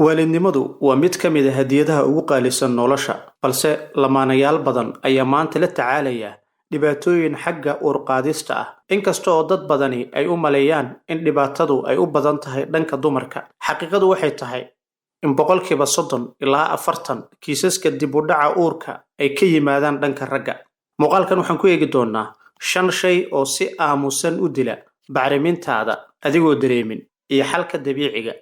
Waalidnimadu waa mid ka mid ah hadiyadaha ugu qaalisan nolosha, balse lamaanayaal badan ayaa maanta la tacaalaya dhibaatooyin xagga uur-qaadista ah. Inkasta oo dad badani ay u maleeyaan in dhibaatadu ay u badan tahay dhanka dumarka, xaqiiqadu waxay tahay in 30% ilaa 40% kiisaska dib u dhaca uurka ay ka yimaadaan dhanka ragga. Muuqaalkan waxaan ku eegi doonaa shan shay oo si aamusan u dila bacrimintaada adigoo dareemin iyo xalka dabiiciga.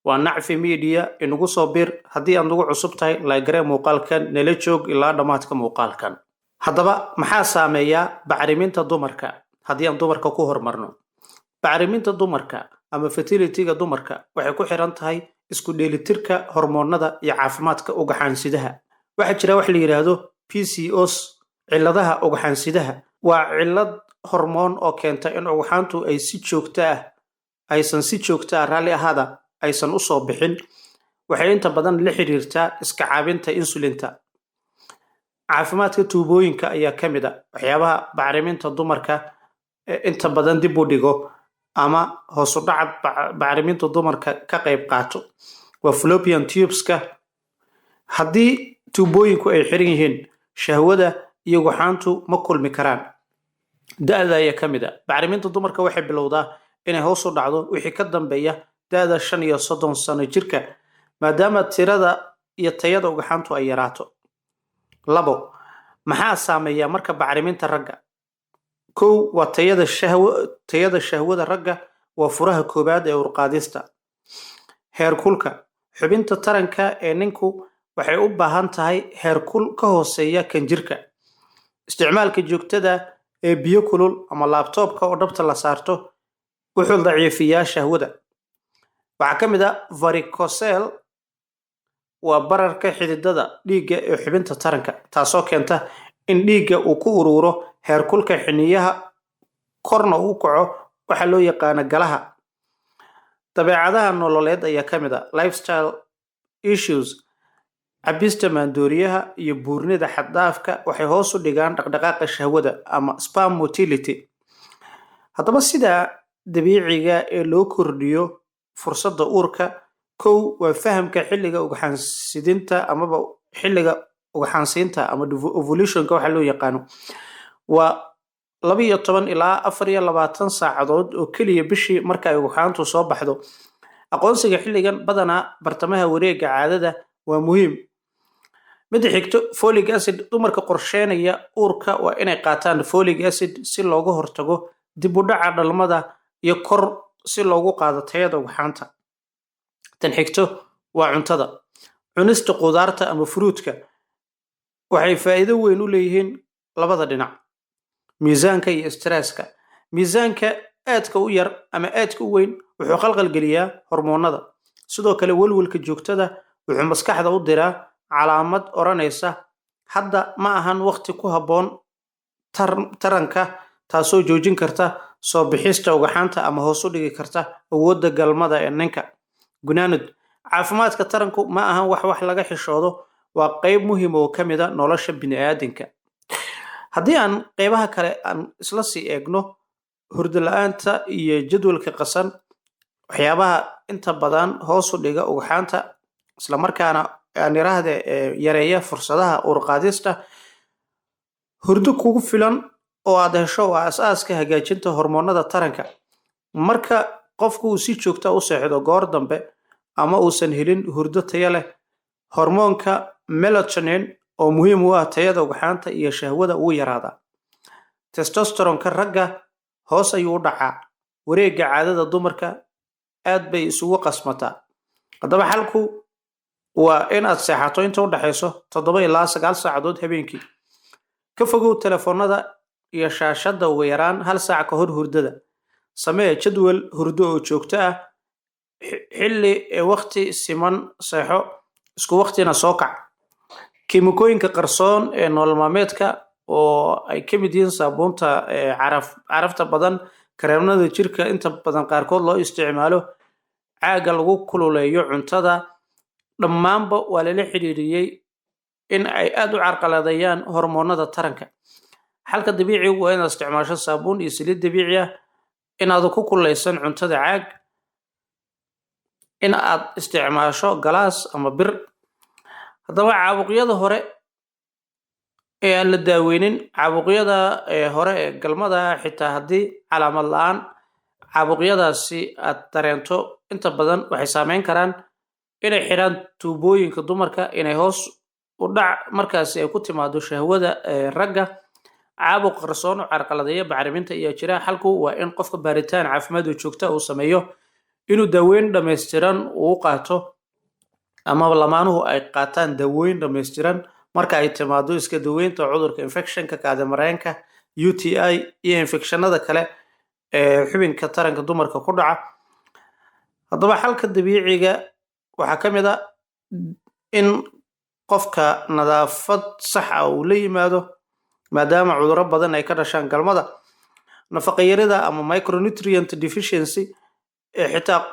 Waa Nacfi Media, inagu soo bir haddii aad nagu cusub tahay, like garee muuqaalkan, nala joog ilaa dhammaadka muuqaalkan. Haddaba, maxaa saameeya bacriminta dumarka? Haddii aan dumarka ku horumarno, bacriminta dumarka ama fertility-ga dumarka waxay ku xiran tahay isku dheelitirka hormoonnada iyo caafimaadka ugxaansidaha. Waxaa jira wax la yidhaahdo PCOS, cilladaha ugxaansidaha. Waa cillad hormoon oo keenta in ugxaantu ay si joogto ah aysan si joogto ah, raalli ahaada, aysan usoo bixin. Waxay inta badan la xiriirtaa iska caabinta insulinta. Caafimaadka tuubooyinka ayaa ka mid ah waxyaabaha bacriminta dumarka inta badan dib u dhigo ama hoos u dhaca bacriminta dumarka ka qayb qaato. Waa fallopian tubeska. Haddii tuubooyinku ay xiran yihiin, shahwada iyo ugxaantu ma kulmi karaan. Da'da ayaa ka mid ah. Bacriminta dumarka waxay bilowdaa inay hoos u dhacdo wixii ka dambeeya da'da 35 sano jirka, maadaama tirada iyo tayada ugxaantu ay yaraato. Labo, maxaa saameeya marka bacriminta ragga? Kow waa tayada shahwo. Tayada shahwada ragga waa furaha koowaad ee uurqaadista. Heerkulka xubinta taranka ee ninku waxay u baahan tahay heerkul ka hooseeya kan jirka. Isticmaalka joogtada ee biyo kulul ama laptopka oo dhabta la saarto wuxuu daciifiyaa shahwada. Waxaa ka mid ah varicocele, waa bararka xididada dhiigga ee xubinta taranka, taasoo keenta in dhiigga uu ku ururo heerkulka xiniyaha, korna uu kaco, waxaa loo yaqaana galaha. Dabeecadaha nololeed ayaa ka mid ah, lifestyle issues. Cabista maandooriyaha iyo buurnida xad-dhaafka waxay hoos u dhigaan dhaqdhaqaaqa shahwada ama sperm motility. Haddaba, sida dabiiciga ee loo kordhiyo fursadda uurka: kow waa fahamka xilliga ugxansidinta amaba xilliga ugxansiinta ama ovulationka waxa loo yaqaano. Waa 12 ilaa 24 saacadood oo keliya bishii marka ay ugxaantu soo baxdo. Aqoonsiga xilligan, badanaa bartamaha wareegga caadada, waa muhiim. Midda xigto, folic acid. Dumarka qorsheynaya uurka waa inay qaataan folic acid si looga hortago dib u dhaca dhalmada iyo kor si loogu qaado tayada ugxaanta. Tan xigto waa cuntada. Cunista qudaarta ama fruitka waxay faa'iido weyn u leeyihiin labada dhinac, miisaanka iyo stresska. Miisaanka aadka u yar ama aadka u weyn wuxuu khalkhalgeliyaa hormoonada. Sidoo kale, welwelka joogtada wuxuu maskaxda u diraa calaamad odhanaysa "hadda ma ahan waqti ku habboon taranka", taasoo joojin karta soo bixista ugxaanta ama hoos u dhigi karta awoodda galmada ee ninka. Gunaanud, caafimaadka taranku ma ahan wax laga xishoodo, waa qeyb muhiim oo ka mid ah nolosha bini'aadinka. Haddii aan qeybaha kale aan isla sii eegno, hurdo la'aanta iyo jadwalka qasan, waxyaabaha inta badan hoos u dhiga ugxaanta islamarkaana aan iraahde yareeya fursadaha uurqaadista. Hurdo kugu filan oo aad hesho waa aasaaska hagaajinta hormoonada taranka. Marka qofku uu si joogta u seexdo goor dambe ama uusan helin hurdo tayo leh, hormoonka melatonin oo muhiim u ah tayada ugxaanta iyo shahwada wuu yaraadaa. Testosteronka ragga hoos ayuu u dhacaa. Wareegga caadada dumarka aad bay isugu qasmataa. Haddaba, xalku waa in aad seexato inta u dhaxayso 7 ilaa 9 saacadood habeenkii. Ka fogow telefoonada iyo shaashadda ugu yaraan hal saac ka hor hurdada. Samee jadwal hurdo oo joogto ah: xilli waqti siman seexo, isku waqtina soo kac. Kiimikooyinka qarsoon ee nolol maalmeedka, oo ay ka mid yihiin saabuunta carafta badan, kareemada jirka inta badan qaarkood loo isticmaalo, caaga lagu kululeeyo cuntada, dhammaanba waa lala xiriiriyey in ay aada u carqaladeeyaan hormoonada taranka. Xalka dabiicigu waa inaad isticmaasho saabuun iyo saliid dabiici ah, inaad ku kululeysan cuntada caag. In aad isticmaasho galaas ama bir. Haddaba, caabuqyada hore ee aan la daaweynin, caabuqyada hore ee galmada, xitaa haddii calaamad la-aan caabuqyadaasi aad dareento, inta badan waxay saameyn karaan inay xidhaan tuubooyinka dumarka, inay hoos u dhac markaasi ay ku timaado shahwada ragga. Caabuq qarsoon oo carqaladeeya bacriminta ayaa jira. Xalku waa in qofka baaritaan caafimaad oo joogta uu sameeyo, inuu daaweyn dhammaystiran uu qaato ama lamaanuhu ay qaataan daawooyin dhammaystiran marka ay timaado iska daweynta cudurka infectionka kaadimareenka, UTI, iyo infekshanada kale ee xubinka taranka dumarka ku dhaca. Haddaba, xalka dabiiciga waxaa ka mid ah in qofka nadaafad sax ah uu la yimaado, maadaama cudurro badan ay ka dhashaan galmada. Nafaqayarida ama micronutrient deficiency ee xitaa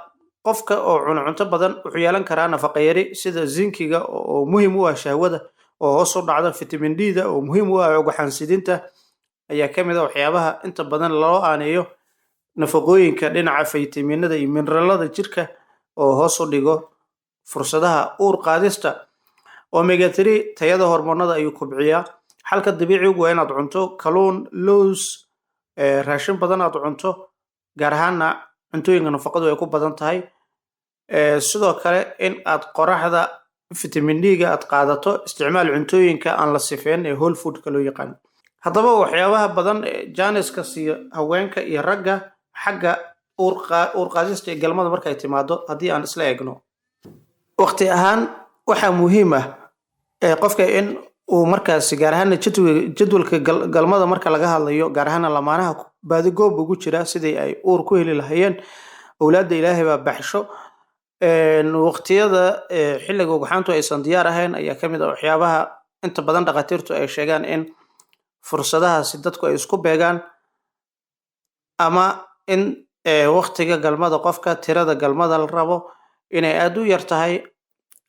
qofka oo cuno cunto badan wuxuu yeelan karaa nafaqayari, sida zinkiga oo muhiim u ah shahwada oo hoos u dhacda, vitamin D-da oo muhiim u ah ugxansidinta ayaa ka mid ah waxyaabaha inta badan loo aaneeyo nafaqooyinka dhinaca faytamiinada iyo mineralada jirka oo hoos u dhigo fursadaha uur qaadista. Omega 3 tayada hormoonada ayuu kobciyaa. Xalka dabiicigu waa inaad cunto kaluun, lows, raashin badan aad cunto, gaar ahaana cuntooyinka nafaqadu ay ku badan tahay. Sidoo kale in aad qoraxda, vitamin D-ga aad qaadato, isticmaal cuntooyinka aan la sifeyn ee whole foodka loo yaqaan. Haddaba, waxyaabaha badan ee jaaniska siiyo haweenka iyo ragga xagga uur qaadista iyo galmada markay timaado, haddii aan isla eegno waqti ahaan, waxaa muhiim ah qofka in uu markaasi, gaar ahaana jadwalka galmada marka laga hadlayo, gaar ahaana lamaanaha baadigoob ugu jira sidii ay uur ku heli lahayeen, owlaadda Ilaahay baa baxsho, waqtiyada xilliga ugxaantu aysan diyaar ahayn ayaa ka mid ah waxyaabaha inta badan dhakhaatiirtu ay sheegaan in fursadahaasi dadku ay isku beegaan, ama in waqtiga galmada qofka, tirada galmada la rabo inay aada u yar tahay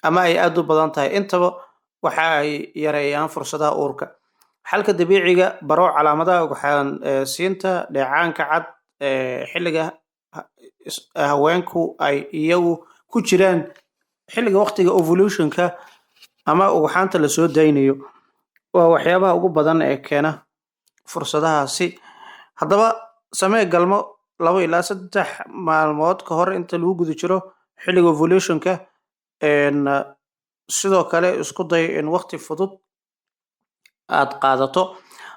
ama ay aada u badan tahay, intaba waxa ay yareeyaan fursadaha uurka. Xalka dabiiciga: baro calaamadaha ugxaan siinta, dheecaanka cad xilliga haweenku ay iyagu ku jiraan xilliga waqtiga ovulationka ama ugxaanta lasoo daynayo, waa waxyaabaha ugu badan ee keena fursadahaasi. Haddaba, samee galmo 2 ilaa 3 maalmood ka hor inta lagu guda jiro xilliga ovulationka. Sidoo kale isku day in waqti fudud aad qaadato.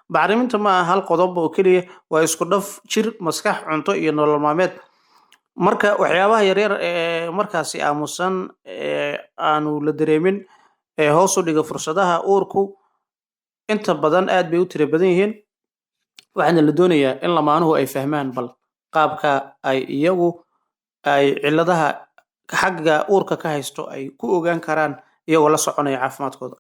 Bacriminta ma aha hal qodob oo keliya, waa isku dhaf jir, maskax, cunto iyo nolol maalmeed. Marka waxyaabaha yaryar ee markaasi aamusan ee aanu la dareemin ee hoos u dhiga fursadaha uurku inta badan aad bay u tiro badan yihiin, waxaana la doonayaa in lamaanuhu ay fahmaan bal qaabka ay iyagu ay cilladaha xagga uurka ka haysto ay ku ogaan karaan iyagoo la soconaya caafimaadkooda.